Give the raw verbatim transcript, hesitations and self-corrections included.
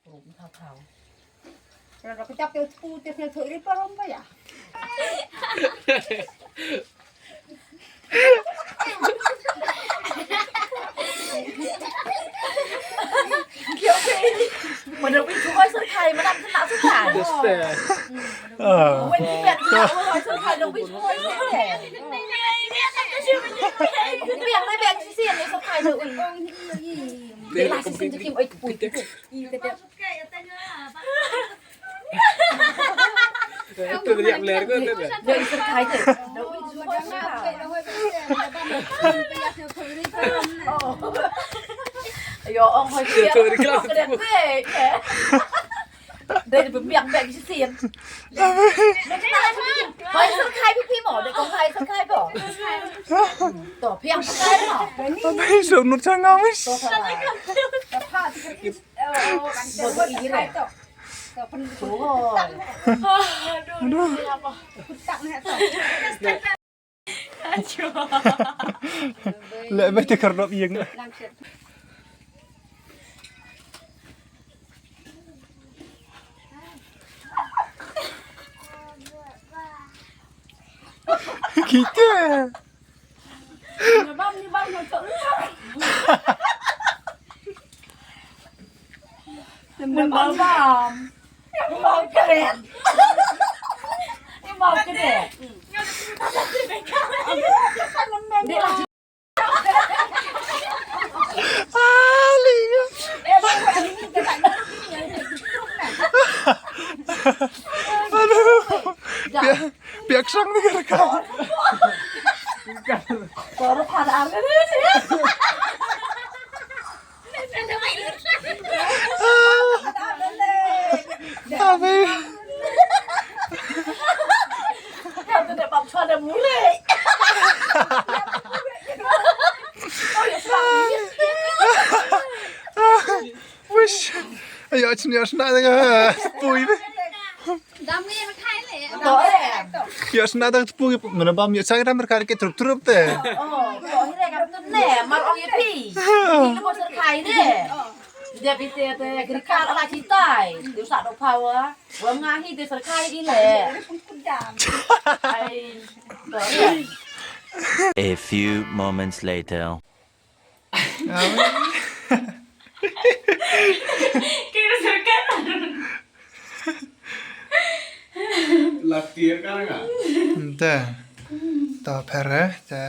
Ro ka jap te u tpu te sne thok ri parom ba ya. Mana wi tu hoi syrkhai, mana tu nak syrkhai. Wei ni bet tu hoi syrkhai, tu wi tu hoi syrkhai. Biang ni biang sisi ni syrkhai tu. Dei lah sisi ni kim oi tpu tpu. Itu dia benar ke tu? Dei syrkhai tu. Ayo ong hoi. Itu dia kelas. Dei pembiang bek sisi. Hoi syrkhai pi pi mo, dei kong hoi syrkhai ko. To piang syrkhai mo. Abai so nut sanga mis. To syrkhai. Aduh. Leh beh te kerdop ïeng. Kita. Mun bam bam. Bam kret. Bam kret. Aduh. Biak sang ni ka. Baru pada angin. Abi. Wish. Ayo, chni asna dengan pui. Dam ni makai le. To eh. Ïa sna dang tepung ïa, mana bam ïa, sa dang merkar ke trup-trup te. Oh, to hi re ka betul ne, mar ong ïa phi. Phi ka bos kai ne. Dia phi te te gerkar ala kitai. Dia sa do power. Wa nga hi te serkai i le. Ai. To hi. A few moments later. Kira serkan. Latier kan nga. Te. Ta pere te.